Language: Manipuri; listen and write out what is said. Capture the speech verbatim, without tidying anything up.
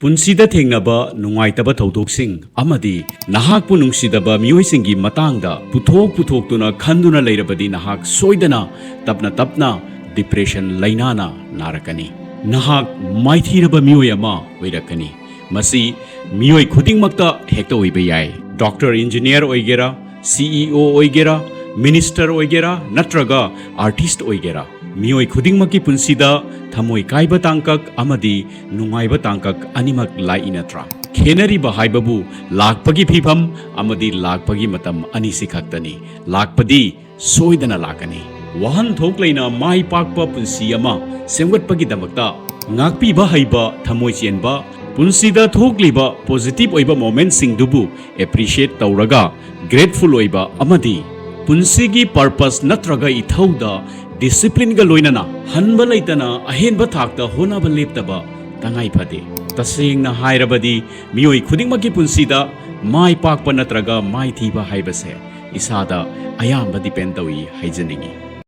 ꯄꯨꯟꯁꯤꯗ ꯊꯦꯡꯅꯕ ꯅꯨꯡꯉꯥꯏꯇꯕ ꯊꯧꯗꯣꯛꯁꯤꯡ ꯑꯃꯗꯤ ꯅꯍꯥꯛꯄꯨ ꯅꯨꯡꯁꯤꯗꯕ ꯃꯤꯑꯣꯏꯁꯤꯡꯒꯤ ꯃꯇꯥꯡꯗ ꯄꯨꯊꯣꯛ ꯄꯨꯊꯣꯛꯇꯨꯅ ꯈꯟꯗꯨꯅ ꯂꯩꯔꯕꯗꯤ ꯅꯍꯥꯛ ꯁꯣꯏꯗꯅ ꯇꯞꯅ ꯇꯞꯅ depression ꯂꯥꯏꯅꯥꯅ ꯅꯥꯔꯛꯀꯅꯤ꯫ ꯅꯍꯥꯛ ꯃꯥꯏꯊꯤꯔꯕ ꯃꯤꯑꯣꯏ ꯑꯃ ꯑꯣꯏꯔꯛꯀꯅꯤ꯫ ꯃꯁꯤ ꯃꯤꯑꯣꯏ ꯈꯨꯗꯤꯡꯃꯛꯇ ꯍꯦꯛꯇ ꯑꯣꯏꯕ ꯌꯥꯏ꯫ ꯗꯣꯛꯇꯔ, ꯏꯟꯖꯤꯅꯤꯌꯔ ꯑꯣꯏꯒꯦꯔꯥ, CEO ꯑꯣꯏꯒꯦꯔꯥ, ꯃꯤꯅꯤꯁꯇꯔ ꯑꯣꯏꯒꯦꯔꯥ, ꯅꯠꯇ꯭ꯔꯒ ꯑꯥꯔꯇꯤꯁ ꯑꯣꯏꯒꯦꯔꯥ, ꯃꯤꯑꯣꯏ ꯈꯨꯗꯤꯡꯃꯛꯀꯤ ꯄꯨꯟꯁꯤꯗ ꯊꯃꯣꯏ ꯀꯥꯏꯕ ꯇꯥꯡꯀꯛ ꯑꯃꯗꯤ ꯅꯨꯡꯉꯥꯏꯕ ꯇꯥꯡꯀꯛ ꯑꯅꯤꯃꯛ ꯂꯥꯛꯏ ꯅꯠꯇ꯭ꯔꯥ? ꯈꯦꯅꯔꯤꯕ ꯍꯥꯏꯕꯕꯨ ꯂꯥꯛꯄꯒꯤ ꯐꯤꯕꯝ ꯑꯃꯗꯤ ꯂꯥꯛꯄꯒꯤ ꯃꯇꯝ ꯑꯅꯤꯁꯤ ꯈꯛꯇꯅꯤ꯫ ꯂꯥꯛꯄꯗꯤ ꯁꯣꯏꯗꯅ ꯂꯥꯛꯀꯅꯤ꯫ ꯋꯥꯍꯟꯊꯣꯛ ꯂꯩꯅ ꯃꯥꯏ ꯄꯥꯛꯄ ꯄꯨꯟꯁꯤ ꯑꯃ ꯁꯦꯝꯒꯠꯄꯒꯤꯗꯃꯛꯇ ꯉꯥꯛꯄꯤꯕ ꯍꯩꯕ, ꯊꯃꯣꯏ ꯆꯦꯟꯕ, ꯄꯨꯟꯁꯤꯗ ꯊꯣꯛꯂꯤꯕ positive ꯑꯣꯏꯕ momentꯁꯤꯡꯗꯨꯕꯨ appreciate ꯇꯧꯔꯒ grateful ꯑꯣꯏꯕ ꯑꯃꯗꯤ ꯄꯨꯟꯁꯤꯒꯤ purpose ꯅꯠꯇ꯭ꯔꯒ ꯏꯊꯧꯗ disciplineꯒ ꯂꯣꯏꯅꯅ ꯍꯟꯕ ꯂꯩꯇꯅ ꯑꯍꯦꯟꯕ ꯊꯥꯛꯇ ꯍꯣꯠꯅꯕ ꯂꯦꯞꯇꯕ ꯇꯉꯥꯏ ꯐꯗꯦ꯫ ꯇꯁꯦꯡꯅ ꯍꯥꯏꯔꯕꯗꯤ ꯃꯤꯑꯣꯏ ꯈꯨꯗꯤꯡꯃꯛꯀꯤ ꯄꯨꯟꯁꯤꯗ ꯃꯥꯏ ꯄꯥꯛꯄ ꯅꯠꯇ꯭ꯔꯒ ꯃꯥꯏꯊꯤꯕ ꯍꯥꯏꯕꯁꯦ ꯏꯁꯥꯗ ꯑꯌꯥꯝꯕ depend ꯇꯧꯏ ꯍꯥꯏꯖꯅꯤꯡꯏ꯫